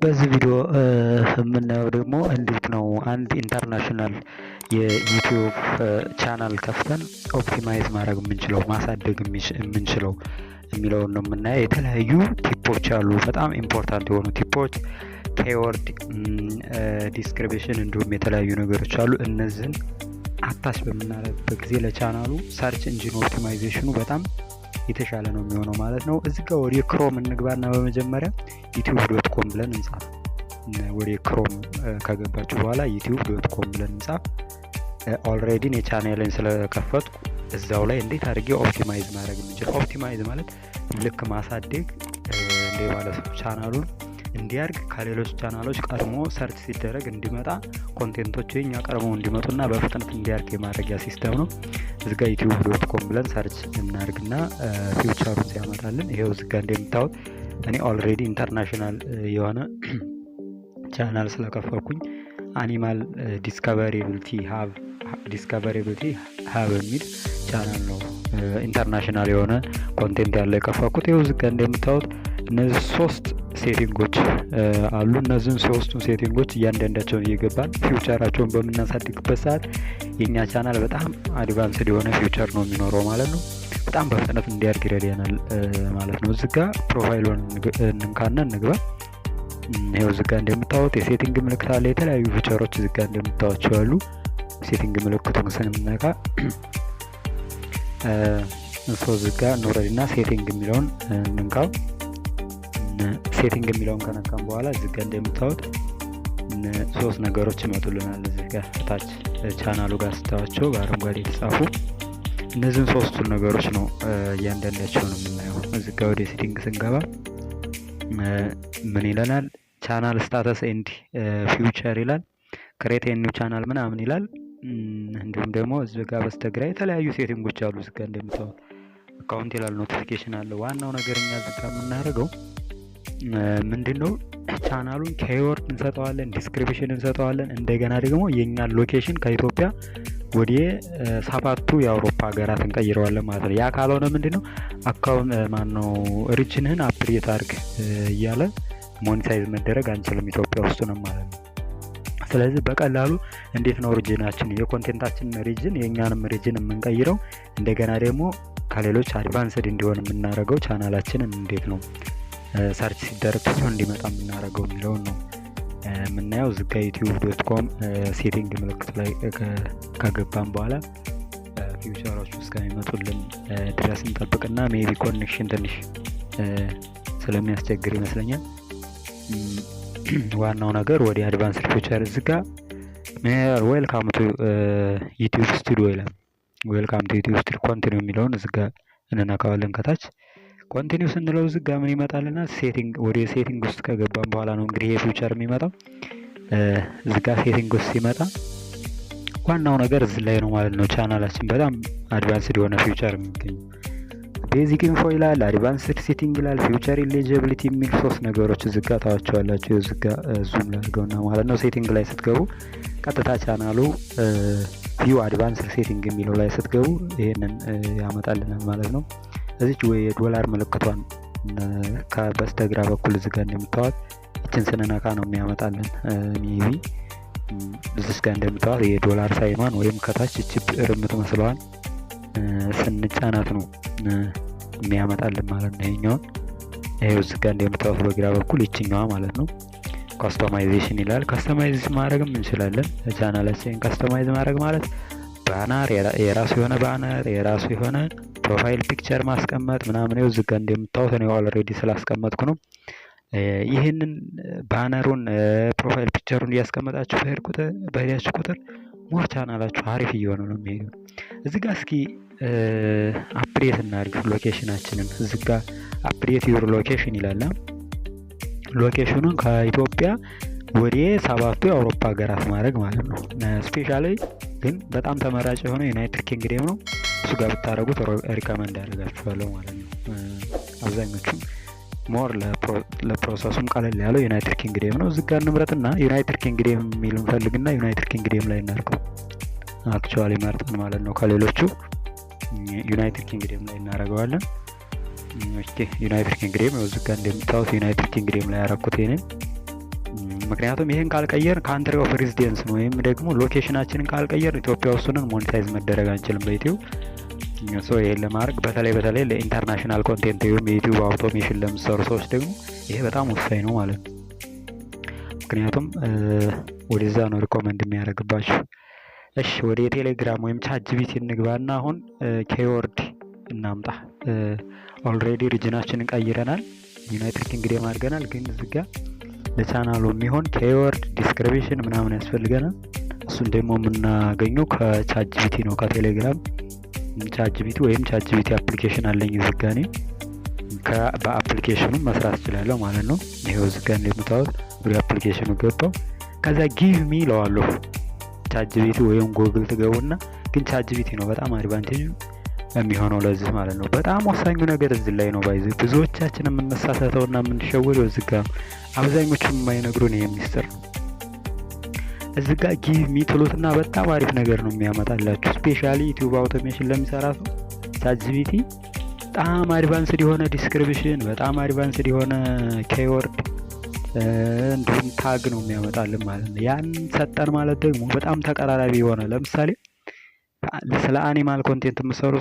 በዚህ ቪዲዮ የምናየው ደግሞ እንዴት ነው አንድ international የ YouTube channel ከፍተን optimize ማድረግ የምንችለው፣ ማሳደግ የምንችለው የሚለውን ነው የምናየው። የተለያዩ tip ኦች አሉ፣ በጣም important የሆኑ tip ኦች፣ keyword፣ description እንዲሁም የተለያዩ ነገሮች አሉ። እነዚህን attach በምናደርግበት ጊዜ ለቻናሉ search engine optimization ኑ በጣም የተሻለ ነው የሚሆነው ማለት ነው። እዚህ ጋር ወደ Chrome እንግባና በመጀመሪያ YouTube.com ብለን እንጻፍ። ወደ Chrome ከገባችሁ በኋላ YouTube.com ብለን እንጻፍ። Already የቻናሌን ስለከፈትኩ እዛው ላይ እንዴት አድርጌ optimize ማድረግ የምንችለው፣ optimize ማለት ልክ ማሳደግ እንዴ ማለት ነው። ቻናሉን እንዲያድግ፣ ከሌሎች ቻናሎች ቀድሞ search ሲደረግ እንዲመጣ፣ content ኦች የኛ ቀድሞ እንዲመጡና በፍጥነት እንዲያድግ የማድረጊያ system ነው። እዚጋ YouTube.com ብለን search እናድርግና feature ኡን ሲያመጣልን ይሄው እዚጋ እንደምታዩት እኔ already international የሆነ ቻናል ስለከፈትኩኝ Animal Discoverability Hub የሚል ቻናል ነው international የሆነ content ያለው የከፈትኩት። ይኸው እዚጋ እንደምታዩት እነዚህ ሶስት setting ኦች አሉ። እነዚህን ሶስቱን setting ኦች እያንዳንዳቸውን እየገባን feature ኣቸውን በምናሳድግበት ሰዓት የእኛ ቻናል በጣም advanced የሆነ feature ነው የሚኖረው ማለት ነው። በጣም በፍጥነት እንዲያድግ ይረዳናል ማለት ነው። እዚጋ profile ኡን እንንካና እንግባ። ይኸው እዚጋ እንደምታዩት የ setting ምልክት አለ። የተለያዩ feature ኦች እዚጋ እንደምታዩቸው ያሉ setting ምልክቱን ስንነካ so እዚጋ እንውረድና setting የሚለውን እንንካው። Setting የሚለውን ከነካን በኋላ እዚህ ጋር እንደምታዩት ሶስት ነገሮች ይመጡልናል። እዚህ ጋር ታች ቻናሉ ጋር ስታዩዋቸው በአረንጓዴ የተጻፉ እነዚህን ሶስቱን ነገሮች ነው እያንዳንዳቸውን የምናየው። እዚህ ጋር ወደ setting ስንገባ ምን ይለናል? Channel status and feature ይላል። Create new channel ምናምን ይላል። እንዲሁም ደግሞ እዚህ ጋር በስተግራ የተለያዩ setting ኦች አሉ። እዚህ ጋር እንደምታዩት account ይላል፣ notification አለ። ዋናው ነገር እኛ እዚህ ጋር የምናደርገው ምንድን ነው? ቻናሉን keyword እንሰጠዋለን፣ description እንሰጠዋለን። እንደገና ደግሞ የእኛን location ከኢትዮጵያ ወደ ሰባቱ የአውሮፓ ሀገራት እንቀይረዋለን ማለት ነው። ያ ካልሆነ ምንድን ነው account ማነው region ህን update አድርግ እያለ monetize መደረግ አንችልም ኢትዮጵያ ውስጥ ነው ማለት ነው። ስለዚህ በቀላሉ እንዴት ነው region ኣችን የ content ኣችንን region የእኛንም region የምንቀይረው፣ እንደገና ደግሞ ከሌሎች advanced እንዲሆን የምናደርገው፣ ቻናላችንን እንዴት ነው search ሲደረግ ቶሎ እንዲመጣ የምናደርገው የሚለውን ነው የምናየው። እዚጋ YouTube.com setting ምልክት ላይ ከገባን በኋላ feature ኦቹ እስከሚመጡልን ድረስ እንጠብቅና maybe connection ትንሽ ስለሚያስቸግር ይመስለኛል። ዋናው ነገር ወደ advanced feature እዚጋ "Welcome to YouTube Studio" ይላል። "Welcome to YouTube Studio", continue የሚለውን እዚጋ እንነካዋለን ከታች። Continue ስንለው እዚጋ ምን ይመጣልናል? Setting፣ ወደ setting ውስጥ ከገባን በኋላ ነው እንግዲህ ይሄ feature የሚመጣው። እዚጋ setting ውስጥ ሲመጣ ዋናው ነገር እዚህ ላይ ነው ማለት ነው። ቻናላችን በጣም advanced የሆነ feature የሚገኘው basic info ይላል፣ advanced setting ይላል፣ feature eligibility የሚል ሶስት ነገሮች እዚጋ ታዋቸዋላችሁ። እዚጋ zoom ላድርገውና ማለት ነው። Setting ላይ ስትገቡ ቀጥታ ቻናሉ view advanced setting የሚለው ላይ ስትገቡ ይሄንን ያመጣልናል ማለት ነው። እዚች ወይ የዶላር ምልክቷን ከበስተግራ በኩል እዚጋ እንደምታዋት ይችን ስንነካ ነው የሚያመጣልን። Maybe እዚች ጋር እንደምታዋት የ dollar sign ኗን ወይም ከታች እቺ ብዕር የምትመስለዋን ስንጫናት ነው የሚያመጣልን ማለት ነው። ይሄኛውን ይሄው እዚህ ጋር እንደምታዩት በግራ በኩል ይችኛዋ ማለት ነው። Customization ይላል። Customize ማድረግም እንችላለን። ቻናላችንን customize ማድረግ ማለት banner፣ የራሱ የሆነ banner፣ የራሱ የሆነ profile picture ማስቀመጥ ምናምን። ይኸው እዚህ ጋር እንደምታዩት እኔ already ስላስቀመጥኩ ነው። ይህንን banner ኡን፣ profile picture ኡን እያስቀመጣችሁ በሄዳችሁ ቁጥር more ቻናላችሁ አሪፍ እየሆነ ነው የሚሄደው። እዚህ ጋር እስኪ update እናድርግ location ኣችንን። እዚህ ጋር "Update your location" ይላል። Location ኑን ከኢትዮጵያ ወደ ሰባቱ የአውሮፓ ሀገራት ማድረግ ማለት ነው። Specially ግን በጣም ተመራጭ የሆነው United Kingdom ነው። እሱ ጋር ብታደረጉት recommend ያደርጋችኋለሁ ማለት ነው። አብዛኞቹም more ለ process ኡም ቀለል ያለው United Kingdom ነው። እዚህ ጋር እንምረጥና United Kingdom የሚል እንፈልግና United Kingdom ላይ እናድርገው። Actually መርጠን ማለት ነው ከሌሎቹ United Kingdom ላይ እናደርገዋለን። Okay, United Kingdom። እዚህ ጋር እንደምታዩት United Kingdom ላይ ያረኩት ይሄንን፣ ምክንያቱም ይሄን ካልቀየር country of residence ነው ወይም ደግሞ location ኣችንን ካልቀየር ኢትዮጵያ ውስጥ ሆነን monetize መደረግ አንችልም በ YouTube። So ይሄን ለማድረግ በተለይ ለ international content ወይም የ YouTube automation ለምትሰሩ ሰዎች ደግሞ ይሄ በጣም ወሳኝ ነው ማለት ነው። ምክንያቱም ወደዛ ነው recommend የሚያደርግባችሁ። እሺ፣ ወደ የቴሌግራም ወይም ChatGPT እንግባና አሁን keyword እናምጣ። Already region ኣችንን ቀይረናል፣ United Kingdom አድርገናል። ግን እዚህ ጋር ለቻናሉ የሚሆን keyword፣ description ምናምን ያስፈልገናል። እሱን ደግሞ የምናገኘው ከ ChatGPT ነው፣ ከቴሌግራም ChatGPT ወይም ChatGPT application አለኝ እዚህ ጋ እኔ በ application ኑ መስራት እችላለሁ ማለት ነው። ይሄው እዚህ ጋ እንደምታዩት ወደ application ኑ ገባው። ከዛ give me እለዋለሁ። ChatGPT ወይም ጎግል ትገቡና፣ ግን ChatGPT ነው በጣም advantage የሚሆነው ለዚህ ማለት ነው። በጣም ወሳኙ ነገር እዚህ ላይ ነው። By the way ብዙዎቻችን የምንሳሳተውና የምንሸወደው እዚህ ጋር ነው። አብዛኞቹ የማይነግሩን ይሄ ሚስጥር ነው። እዚህ ጋር give me ትሉትና በጣም አሪፍ ነገር ነው የሚያመጣላችሁ። Specially YouTube automation ለሚሰራ ሰው ChatGPT በጣም advanced የሆነ description፣ በጣም advanced የሆነ keyword እንዲሁም tag ነው የሚያመጣልን ማለት ነው። ያን ሰጠን ማለት ደግሞ በጣም ተቀራራቢ የሆነ፣ ለምሳሌ ስለ animal content የምትሰሩ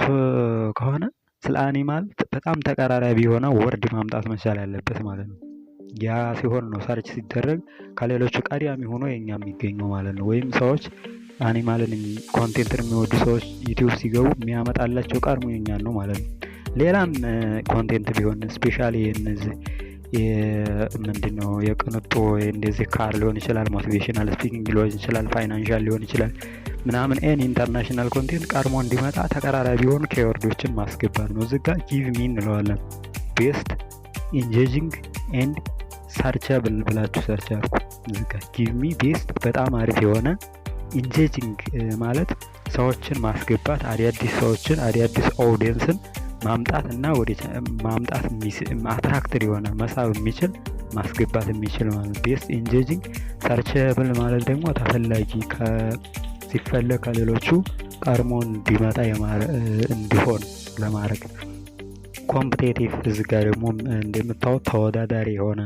ከሆነ ስለ animal በጣም ተቀራራቢ የሆነ word ማምጣት መቻል ያለበት ማለት ነው። ያ ሲሆን ነው search ሲደረግ ከሌሎቹ ቀዳሚ ሆኖ የኛ የሚገኘው ማለት ነው። ወይም ሰዎች animal ን content ን የሚወዱ ሰዎች YouTube ሲገቡ የሚያመጣላቸው ቀድሞ የኛን ነው ማለት ነው። ሌላም content ቢሆን specially እነዚህ ምንድነው የቅንጦ እንደዚህ car ሊሆን ይችላል፣ motivational speaking ሊሆን ይችላል፣ financial ሊሆን ይችላል ምናምን any international content ቀድሞ እንዲመጣ ተቀራራቢ የሆኑ keyword ኦችን ማስገባት ነው። እዚህ ጋር give me እንለዋለን። Best engaging and searchable ብላችሁ search አድርጉ። እዚህ ጋር give me best በጣም አሪፍ የሆነ፣ engaging ማለት ሰዎችን ማስገባት፣ አዳዲስ ሰዎችን፣ አዳዲስ ኦዲየንስን ማምጣት እና ወደ ማምጣት attracted የሆነ፣ መሳብ የሚችል፣ ማስገባት የሚችል ማለት። Best engaging፣ searchable ማለት ደግሞ ተፈላጊ፣ ሲፈለግ ከሌሎቹ ቀድሞ እንዲመጣ እንዲሆን ለማድረግ። Competitive እዚህ ጋር ደግሞ እንደምታዩት ተወዳዳሪ የሆነ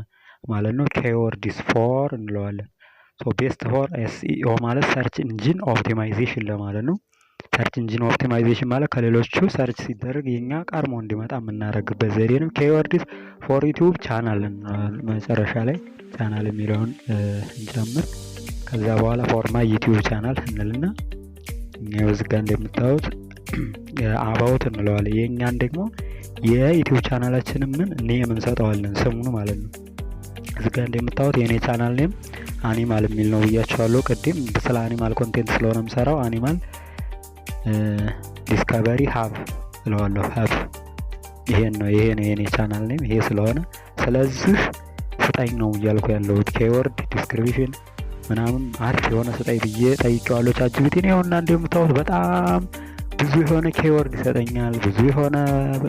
ማለት ነው። Keywords for እንለዋለን። So best for SEO ማለት search engine optimization ለማለት ነው። Search engine optimization ማለት ከሌሎቹ search ሲደረግ የኛ ቀድሞ እንዲመጣ የምናደርግበት ዘዴ ነው። Keywords for YouTube channel፣ መጨረሻ ላይ ቻናል የሚለውን እንጨምር። ከዛ በኋላ for my YouTube channel እንልና ይኸው እዚህ ጋር እንደምታዩት about እንለዋለን። የእኛን ደግሞ የ YouTube channel ኣችንን ምን name እንሰጠዋለን፣ ስሙን ማለት ነው። እዚህ ጋር እንደምታዩት የኔ channel name animal የሚል ነው ብያችኋለሁ ቅድም። ስለ animal content ስለሆነ የምሰራው Animal Discovery Hub እለዋለሁ። Hub ይሄን ነው፣ ይሄ ነው የኔ channel name ይሄ ስለሆነ ስለዚህ ስጠኝ ነው እያልኩ ያለሁት። Keyword፣ description ምናምን አሪፍ የሆነ ስጠኝ ብዬ ጠይቄዋለሁ ChatGPT ን። ይኸውና እንደምታዩት በጣም ብዙ የሆነ keyword ይሰጠኛል። ብዙ የሆነ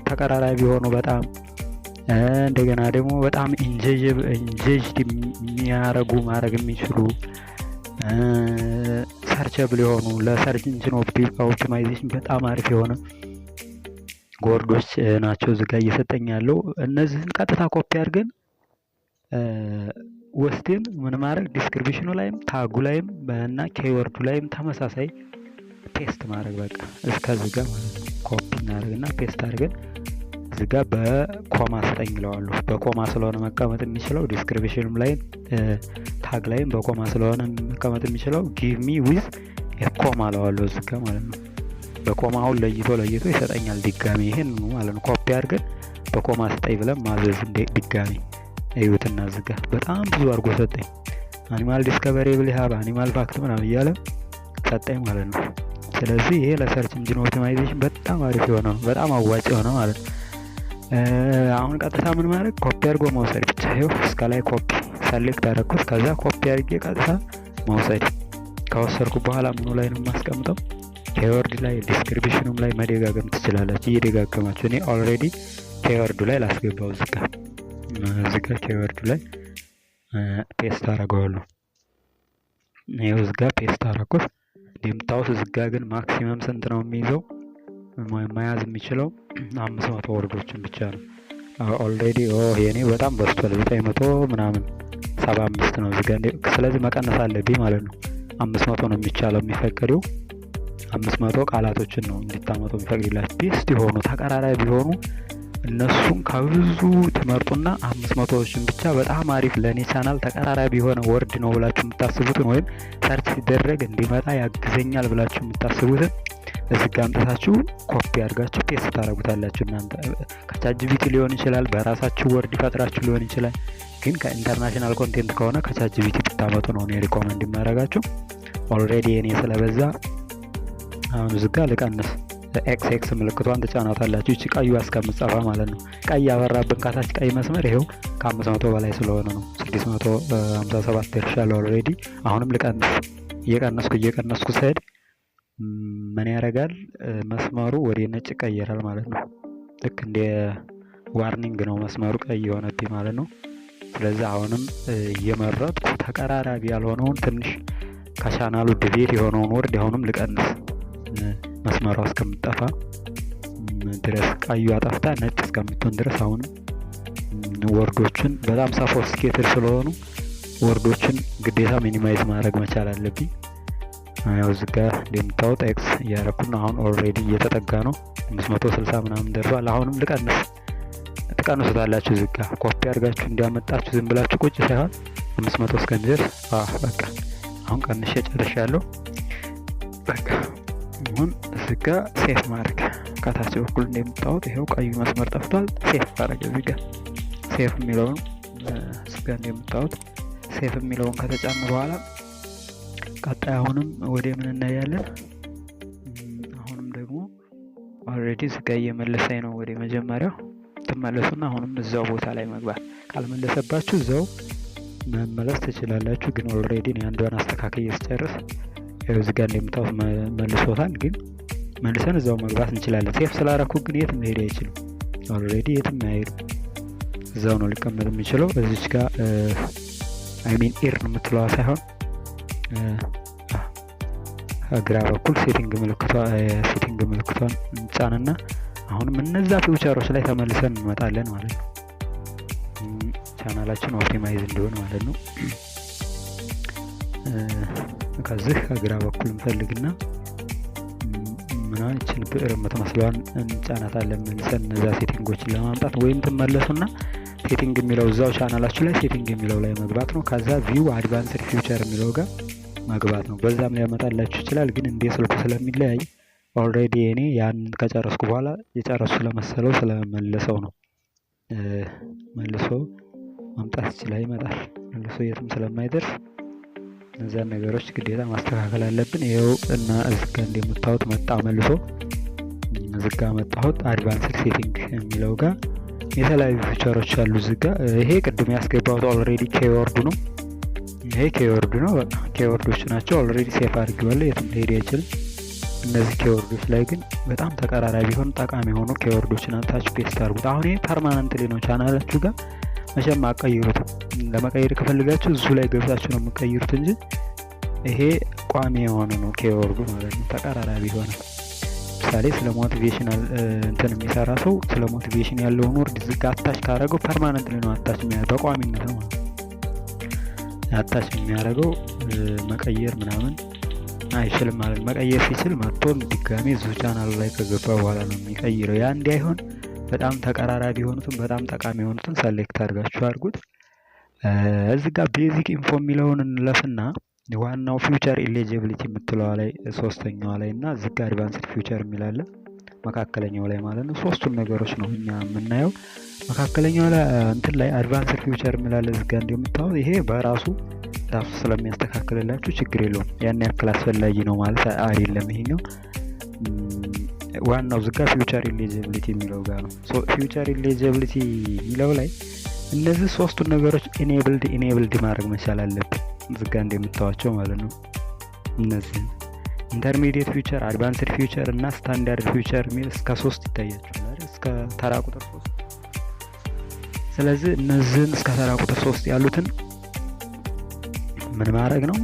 ተቀራራቢ የሆኑ፣ በጣም እንደገና ደግሞ በጣም engaged የሚያረጉ፣ ማድረግ የሚችሉ፣ searchable የሆኑ፣ ለ search engine optimization በጣም አሪፍ የሆነ word ኦች ናቸው እዚህ ጋር እየሰጠኝ ያለው። እነዚህን ቀጥታ ኮፒ አድርገን ወስደን ምን ማድረግ፣ description ኑ ላይም tag ኡ ላይም እና keyword ኡ ላይም ተመሳሳይ paste ማድረግ በቃ እስከዚህ ጋር ማለት ነው። ኮፒ እናደርግና paste አድርገን እዚህ ጋር በ comma ስጠኝ ይለዋለሁ። በ comma ስለሆነ መቀመጥ የሚችለው፣ description ኑም ላይ tag ላይም በ comma ስለሆነ መቀመጥ የሚችለው give me with comma እለዋለሁ እዚህ ጋር ማለት ነው። በ comma አሁን ለይቶ ለይቶ ይሰጠኛል ድጋሚ ይሄን ማለት ነው። ኮፒ አድርገን በ comma ስጠኝ ብለን ማዘዝ ድጋሚ። እዩትና እዚህ ጋር በጣም ብዙ አድርጎ ሰጠኝ። Animal discoverable hub፣ animal fact ምናምን እያለ ሰጠኝ ማለት ነው። ስለዚህ ይሄ ለ search engine optimization በጣም አሪፍ የሆነ ነው፣ በጣም አዋጭ የሆነ ማለት ነው። አሁን ቀጥታ ምን ማድረግ፣ ኮፒ አድርጎ መውሰድ ብቻ። ይኸው እስከ ላይ copy select አደረኩት። ከዛ ኮፒ አድርጌ ቀጥታ መውሰድ። ከወሰድኩ በኋላ ምኑ ላይ ነው የማስቀምጠው? Keyword ላይ፣ description ኑም ላይ መደጋገም ትችላላችሁ። እየደጋገማችሁ እኔ already keyword ኡ ላይ ላስገባው። እዚጋ keyword ኡ ላይ paste አደርገዋለሁ። ይኸው እዚጋ paste አደረኩት። እንደምታዩት እዚጋ ግን maximum ስንት ነው የሚይዘው? መያዝ የሚችለው 500 word ኦችን ብቻ ነው። Already የኔ በጣም በዝቷል። 900 ምናምን 75 ነው እዚህ ጋር። ስለዚህ መቀነስ አለብኝ ማለት ነው። 500 ነው የሚቻለው፣ የሚፈቀደው 500 ቃላቶችን ነው እንዲታመጡ የሚፈቅድላችሁ። Best የሆኑ ተቀራራቢ ቢሆኑ እነሱን ከብዙ ትመርጡና 500ዎችን ብቻ በጣም አሪፍ፣ ለእኔ ቻናል ተቀራራቢ የሆነ word ነው ብላችሁ የምታስቡትን ወይም search ሲደረግ እንዲመጣ ያግዘኛል ብላችሁ የምታስቡትን እዚህ ጋር አምጥታችሁ ኮፒ አድርጋችሁ paste ታደርጉታላችሁ። እናንተ ከ ChatGPT ሊሆን ይችላል፣ በራሳችሁ word ፈጥራችሁ ሊሆን ይችላል። ግን ከ international content ከሆነ ከ ChatGPT ብታመጡ ነው እኔ recommend የማደርጋችሁ። Already እኔ ስለበዛ አሁን እዚህ ጋር ልቀንስ። X X ምልክቷን ትጫናታላችሁ። ይቺ ቀዩ እስከምትጠፋ ማለት ነው። ቀይ ያበራብን ከታች ቀይ መስመር ይሄው ከ500 በላይ ስለሆነ ነው። 657 ደርሻለሁ already። አሁንም ልቀንስ። እየቀነስኩ እየቀነስኩ ስሄድ ምን ያደርጋል? መስመሩ ወደ ነጭ ይቀየራል ማለት ነው። ልክ እንደ warning ነው መስመሩ ቀይ የሆነብኝ ማለት ነው። ስለዚህ አሁንም እየመረጥኩ ተቀራራቢ ያልሆነውን፣ ትንሽ ከቻናሉ deviate የሆነውን word አሁንም ልቀንስ፣ መስመሯ እስከምጠፋ ድረስ፣ ቀዩ ጠፍታ ነጭ እስከምትሆን ድረስ። አሁንም word ኦችን በጣም sophisticated ስለሆኑ word ኦችን ግዴታ minimize ማድረግ መቻል አለብኝ። ያው እዚህ ጋር እንደምታዩት X እያደረኩ ነው። አሁን already እየተጠጋ ነው። 560 ምናምን ደርሷል። አሁንም ልቀንስ። ትቀንሱታላችሁ። እዚህ ጋር ኮፒ አድርጋችሁ እንዲያመጣችሁ ዝም ብላችሁ ቁጭ ሳይሆን 500 እስከሚደርስ። በቃ አሁን ቀንሼ ጨርሻለሁ። በቃ አሁን እዚህ ጋር save ማድረግ፣ ከታች በኩል እንደምታዩት ይኸው ቀዩ መስመር ጠፍቷል። Save ማድረግ፣ እዚህ ጋር save የሚለውን፣ እዚህ ጋር እንደምታዩት save የሚለውን ከተጫን በኋላ ቀጣይ አሁንም ወደ ምን እናያለን? አሁንም ደግሞ already እዚህ ጋር እየመለሰኝ ነው። ወደ መጀመሪያው ትመለሱና አሁንም እዛው ቦታ ላይ መግባት፣ ካልመለሰባችሁ እዛው መመለስ ትችላላችሁ። ግን already አንዷን አስተካክዬ ስጨርስ ይኸው እዚህ ጋር እንደምታዩት መልሶታል። ግን መልሰን እዛው መግባት እንችላለን። Save ስላረኩ ግን የትም ሊሄድ አይችልም። Already የትም አይሄድም። እዛው ነው ሊቀመጥ የሚችለው። እዚች ጋር፣ I mean earn የምትለዋ ሳይሆን ግራ በኩል setting ምልክቷን እንጫንና አሁንም እነዛ feature ኦች ላይ ተመልሰን እንመጣለን ማለት ነው። ቻናላችን optimize እንዲሆን ማለት ነው። ከዚህ ከግራ በኩል እንፈልግና ምናችን ብዕር የምትመስለዋን እንጫናታለን መልሰን እነዛ setting ኦችን ለማምጣት፣ ወይም ትመለሱና setting የሚለው እዛው ቻናላችሁ ላይ setting የሚለው ላይ መግባት ነው። ከዛ view advanced feature የሚለው ጋር መግባት ነው። በዛም ሊያመጣላችሁ ይችላል። ግን እንደ ስልኩ ስለሚለያይ already እኔ ያን ከጨረስኩ በኋላ የጨረስኩ ስለመሰለው ስለመለሰው ነው። መልሶ ማምጣት ይችላል፣ ይመጣል። መልሶ የትም ስለማይደርስ እነዛን ነገሮች ግዴታ ማስተካከል አለብን። ይኸው እና እዚህ ጋር እንደምታዩት መጣ መልሶ። እዚህ ጋር መጣሁት። Advanced setting የሚለው ጋር የተለያዩ feature ኦች አሉ። እዚህ ጋር ይሄ ቅድም ያስገባሁት already keyword ኡ ነው። ይሄ keyword ኡ ነው። በቃ keyword ኦች ናቸው። Already save አድርጌዋለሁ። የትም ሊሄድ አይችልም። እነዚህ keyword ኦች ላይ ግን በጣም ተቀራራቢ የሆኑ ጠቃሚ የሆኑ keyword ኦችን አምጥታችሁ paste አድርጉት። አሁን ይሄ permanently ነው፣ ቻናላችሁ ጋር መቼም አትቀይሩትም። ለመቀየር ከፈለጋችሁ እዙ ላይ ገብታችሁ ነው የምትቀይሩት እንጂ ይሄ ቋሚ የሆነ ነው keyword ኡ ማለት ነው። ተቀራራቢ የሆነ፣ ምሳሌ ስለ motivational እንትን የሚሰራ ሰው ስለ motivation ያለውን word እዚህ ጋር attach ካደረገው permanently ነው attach፣ በቋሚነት ነው ማለት attach የሚያደርገው፣ መቀየር ምናምን አይችልም ማለት ነው። መቀየር ሲችል መጥቶ ድጋሜ እዚሁ ቻናሉ ላይ ከገባ በኋላ ነው የሚቀይረው። ያ እንዳይሆን በጣም ተቀራራቢ የሆኑትን፣ በጣም ጠቃሚ የሆኑትን select አድርጋችሁ አድርጉት። እዚህ ጋር basic info የሚለውን እንለፍና ዋናው feature eligibility የምትለዋ ላይ፣ ሶስተኛዋ ላይ እና እዚህ ጋር advanced feature የሚል አለ መካከለኛው ላይ ማለት ነው። ሶስቱን ነገሮች ነው እኛ የምናየው። መካከለኛው ላይ እንትን ላይ advanced feature የሚል አለ እዚህ ጋር እንደምታዩት። ይሄ በራሱ ራሱ ስለሚያስተካክልላችሁ ችግር የለውም። ያን ያክል አስፈላጊ ነው ማለት አይደለም። ይሄኛው ዋናው እዚህ ጋር feature eligibility የሚለው ጋር ነው። Feature eligibility የሚለው ላይ እነዚህ ሶስቱን ነገሮች enabled ማድረግ መቻል አለብን። እዚህ ጋር እንደምታዩዋቸው ማለት ነው። እነዚህን intermediate feature፣ advanced feature እና standard feature የሚል እስከ ሶስት ይታያችኋል አይደል? እስከ ተራ ቁጥር 3። ስለዚህ እነዚህን እስከ ተራ ቁጥር 3 ያሉትን ምን ማድረግ ነው?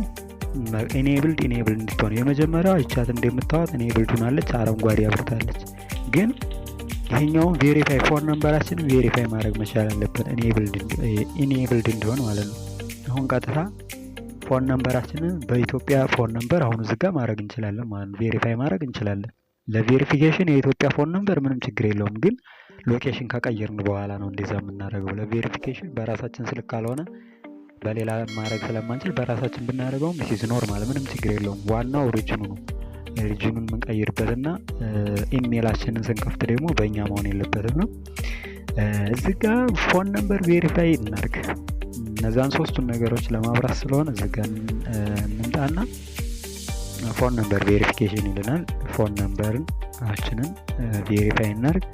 Enabled እንድትሆን። የመጀመሪያዋ ይቻት እንደምታዩት enabled ሆናለች፣ አረንጓዴ አብርታለች። ግን ይሄኛውን verify phone number ኣችንን verify ማድረግ መቻል አለብን፣ enabled እንዲሆን ማለት ነው። አሁን ቀጥታ phone number ኣችንን በኢትዮጵያ phone number አሁን እዚህ ጋር ማድረግ እንችላለን ማለት ነው። Verify ማድረግ እንችላለን። ለ verification የኢትዮጵያ phone number ምንም ችግር የለውም፣ ግን location ከቀየርን በኋላ ነው እንደዛ የምናደርገው። ለ verification በራሳችን ስልክ ካልሆነ በሌላ ማድረግ ስለማንችል በራሳችን ብናደርገውም is normal፣ ምንም ችግር የለውም። ዋናው region ኑ ነው። Region ኑን የምንቀይርበትና ኢሜላችንን ስንከፍት ደግሞ በእኛ መሆን የለበትም ነው። እዚህ ጋ phone number verify እናርግ። እነዛን ሶስቱን ነገሮች ለማብራት ስለሆነ እዚህ ጋ እንምጣና phone number verification ይልናል። Phone number ን ኣችንን verify እናርግ።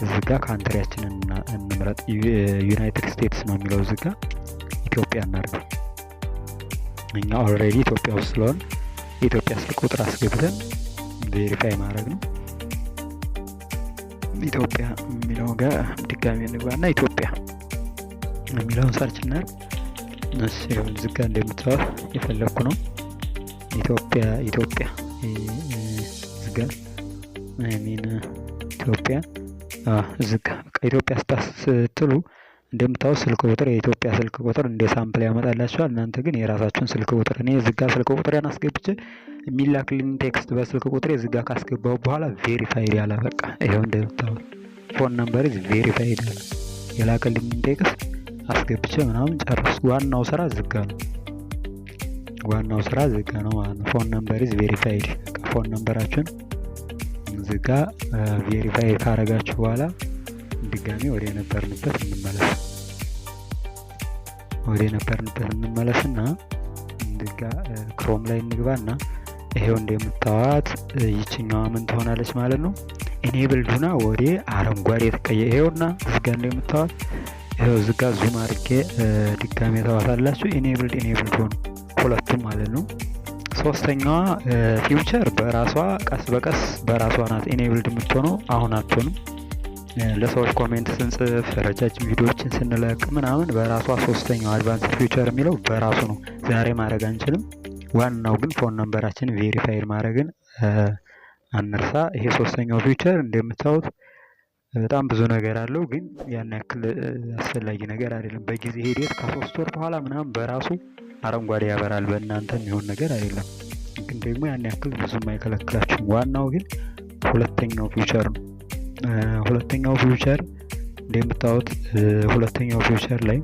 እዚህ ጋ country ያችንን እንምረጥ። United States ነው የሚለው፣ እዚህ ጋ ኢትዮጵያ እናርግ። እኛ already ኢትዮጵያ ውስጥ ስለሆን የኢትዮጵያ ስልክ ቁጥር አስገብተን verify ማድረግ ነው። ኢትዮጵያ የሚለው ጋር ድጋሚ እንግባና ኢትዮጵያ የሚለውን search እናድርግ። እሺ፣ እዚህ ጋር እንደምታዩት የፈለግኩ ነው። ኢትዮጵያ፣ ኢትዮጵያ እዚህ ጋር፣ I mean ኢትዮጵያ እዚህ ጋር፣ በቃ ኢትዮጵያ ስትሉ እንደምታዩት ስልክ ቁጥር፣ የኢትዮጵያ ስልክ ቁጥር እንደ sample ያመጣላችኋል። እናንተ ግን የራሳችሁን ስልክ ቁጥር፣ እኔ እዚህ ጋር ስልክ ቁጥሬን አስገብቼ የሚላክልኝ text በስልክ ቁጥሬ እዚህ ጋር ካስገባሁ በኋላ verified ያለ፣ በቃ ይኸው እንደምታዩት phone number is verified ያለ፣ የላከልኝን text አስገብቼ ምናምን ጨረስኩ። ዋናው ስራ እዚህ ጋ ነው። ዋናው ስራ እዚህ ጋ ነው ማለት ነው። Phone number is verified። Phone number ኣችሁን እዚህ ጋ verify ካረጋችሁ በኋላ ድጋሚ ወደ የነበርንበት እንመለስ። ወደ የነበርንበት እንመለስና እዚህ ጋ Chrome ላይ እንግባና ይሄው እንደምታዋት ይችኛዋ ምን ትሆናለች ማለት ነው። Enabled ሁና ወደ አረንጓዴ የተቀየ፣ ይሄውና እዚህ ጋር እንደምታዋት፣ ይሄው እዚህ ጋር zoom አድርጌ ድጋሜ ተዋታላችሁ። Enabled ሆኑ ሁለቱም ማለት ነው። ሶስተኛዋ feature በራሷ ቀስ በቀስ በራሷ ናት enabled የምትሆነው፣ አሁን አትሆንም። ለሰዎች comment ስንጽፍ፣ ረጃጅም ቪዲዮዎችን ስንለቅ ምናምን በራሷ ሶስተኛው advanced feature የሚለው በራሱ ነው። ዛሬ ማድረግ አንችልም። ዋናው ግን phone number ኣችን verify ማድረግን አንርሳ። ይሄ ሶስተኛው feature እንደምታዩት በጣም ብዙ ነገር አለው፣ ግን ያን ያክል አስፈላጊ ነገር አይደለም። በጊዜ ሂደት ከ3 ወር በኋላ ምናምን በራሱ አረንጓዴ ያበራል። በእናንተ የሚሆን ነገር አይደለም፣ ግን ደግሞ ያን ያክል ብዙም አይከለክላችሁም። ዋናው ግን ሁለተኛው feature ነው። ሁለተኛው feature እንደምታዩት ሁለተኛው feature ላይ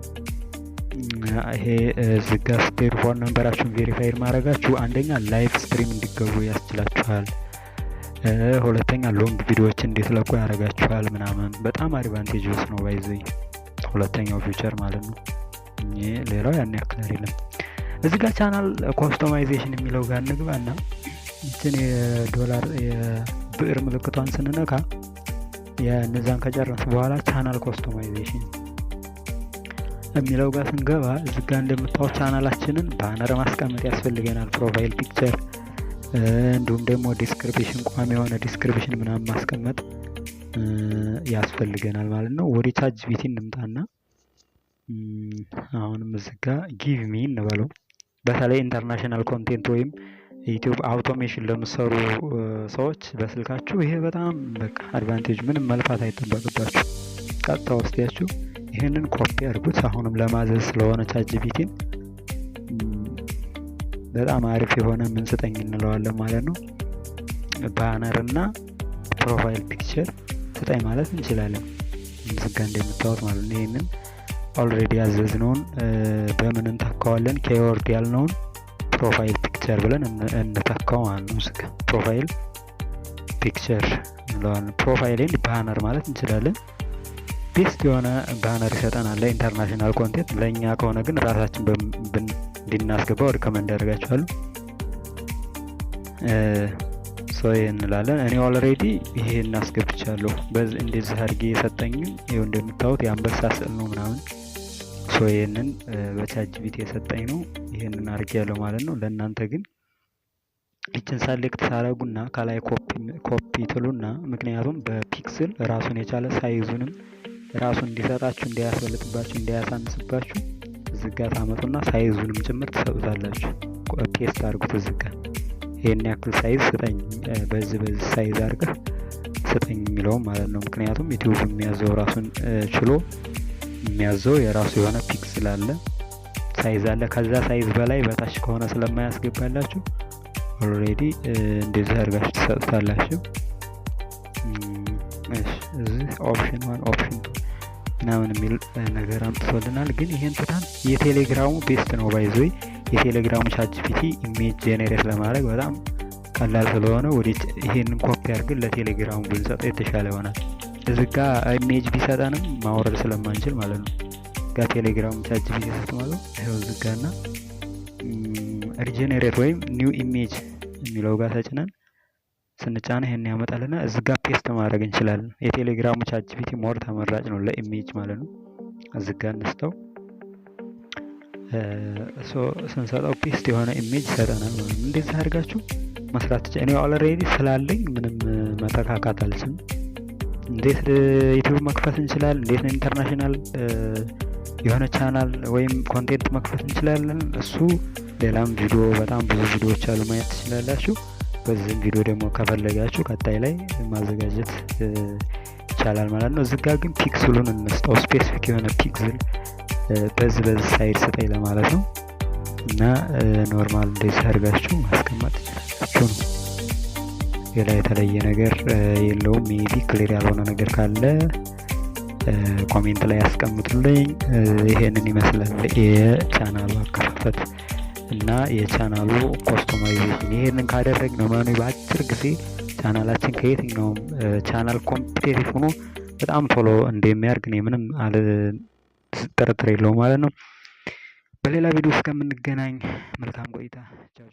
ይሄ እዚጋ ስትሄዱ phone number ኣችሁን verified ማድረጋችሁ አንደኛ live stream እንዲገቡ ያስችላችኋል። ሁለተኛ long ቪዲዮዎች እንድትለቁ ያደርጋችኋል ምናምን፣ በጣም advantageous ነው by the way ሁለተኛው feature ማለት ነው። ሌላው ያን ያክል አይደለም። እዚህ ጋር channel customization የሚለው ጋር እንግባና ይችን የዶላር የብዕር ምልክቷን ስንነካ የእነዛን ከጨረስ በኋላ channel customization የሚለው ጋር ስንገባ እዚህ ጋር እንደምታዩት channel ኣችንን banner ማስቀመጥ ያስፈልገናል። Profile picture እንዲሁም ደግሞ description፣ ቋሚ የሆነ description ምናምን ማስቀመጥ ያስፈልገናል ማለት ነው። ወደ ChatGPT እንምጣና አሁንም እዚህ ጋር give me እንበለው። በተለይ international content ወይም YouTube automation ለምትሰሩ ሰዎች በስልካችሁ ይሄ በጣም በቃ advantage፣ ምንም መልፋት አይጠበቅባችሁ። ቀጥታ ወስዳችሁ ይህንን ኮፒ አድርጉት። አሁንም ለማዘዝ ስለሆነ ChatGPT ን በጣም አሪፍ የሆነ ምን ስጠኝ እንለዋለን ማለት ነው። Banner እና profile picture ስጠኝ ማለት እንችላለን። እዚህ ጋ እንደምታዩት ማለት ነው። ይህንን already ያዘዝነውን በምን እንተካዋለን? Keyword ያልነውን profile picture ብለን እንተካው ማለት ነው። እዚህ ጋ profile picture እንለዋለን። Profile and banner ማለት እንችላለን። Best የሆነ banner ይሰጠናል ለ international content። ለእኛ ከሆነ ግን ራሳችን እንድናስገባው recommend ያደርጋችኋለሁ። So እንላለን። እኔ already ይሄን አስገብቻለሁ። በዚህ እንደዚህ አድርጌ የሰጠኝን ይኸው እንደምታዩት የአንበሳ ስዕል ነው ምናምን። So ይሄንን በ ChatGPT የሰጠኝ ነው። ይሄንን አድርጌ ያለው ማለት ነው። ለእናንተ ግን ይችን select ታረጉና ከላይ ኮፒ ትሉና፣ ምክንያቱም በ pixel ራሱን የቻለ size ኡንም ራሱን እንዲሰጣችሁ፣ እንዳያስበልጥባችሁ፣ እንዳያሳንስባችሁ እዚህ ጋር ታመጡና size ኡንም ጭምር ትሰጡታላችሁ። Paste አድርጉት፣ እዚህ ጋር ይሄን ያክል size ስጠኝ፣ በዚህ በዚህ size አድርገህ ስጠኝ ማለት ትችላላችሁ። ስጠኝ የሚለውም ማለት ነው። ምክንያቱም ዩቲዩብ የሚያዘው ራሱን ችሎ የሚያዘው የራሱ የሆነ pixel አለ፣ size አለ። ከዛ size በላይ በታች ከሆነ ስለማያስገባላችሁ already እንደዚህ አድርጋችሁ ትሰጡታላችሁ። እዚህ option 1፣ option 2 ምናምን የሚል ነገር አምጥቶልናል። ግን ይሄን ትተን የቴሌግራሙ best ነው፣ by the way። የቴሌግራሙ ChatGPT image generate ለማድረግ በጣም ቀላል ስለሆነ ወደ ይሄንን ኮፒ አድርገን ለቴሌግራሙ ብንሰጠው የተሻለ ይሆናል። እዚህ ጋ image ቢሰጠንም ማውረድ ስለማንችል ማለት ነው። ጋ ቴሌግራሙ ChatGPT ስትመጡ ይኸው እዚህ ጋ እና regenerate ወይም new image የሚለው ጋር ተጭነን ስንጫነ ይሄን ያመጣልና እዚህ ጋር paste ማድረግ እንችላለን። የቴሌግራሙ ChatGPT more ተመራጭ ነው ለ image ማለት ነው። እዚህ ጋር እንስተው ስንሰጠው paste የሆነ image ይሰጠናል ማለት ነው። እንደዚህ አድርጋችሁ መስራት ትችላላችሁ። እኔ already ስላለኝ ምንም መተካካት አልችልም። እንዴት ዩቲዩብ መክፈት እንችላለን? እንዴት international የሆነ ቻናል ወይም content መክፈት እንችላለን? እሱ ሌላም ቪዲዮ፣ በጣም ብዙ ቪዲዮዎች አሉ፣ ማየት ትችላላችሁ። በዚህም ቪዲዮ ደግሞ ከፈለጋችሁ ቀጣይ ላይ ማዘጋጀት ይቻላል ማለት ነው። እዚህ ጋር ግን pixel ኡን እንስጠው፣ specific የሆነ pixel በዚህ side ስጠኝ ለማለት ነው። እና normal እንደዚህ አድርጋችሁ ማስቀመጥ ትችላላችሁ ነው። ሌላ የተለየ ነገር የለውም። Maybe clear ያልሆነ ነገር ካለ comment ላይ ያስቀምጡልኝ። ይሄንን ይመስላል የቻናሉ አከፋፈት እና የቻናሉ customization። ይሄንን ካደረግነው መኑ በአጭር ጊዜ ቻናላችን ከየትኛውም ቻናል competitive ሆኖ በጣም ቶሎ እንደሚያድግ እኔ ምንም ጥርጥር የለውም ማለት ነው። በሌላ ቪዲዮ እስከምንገናኝ መልካም ቆይታ። ቻው።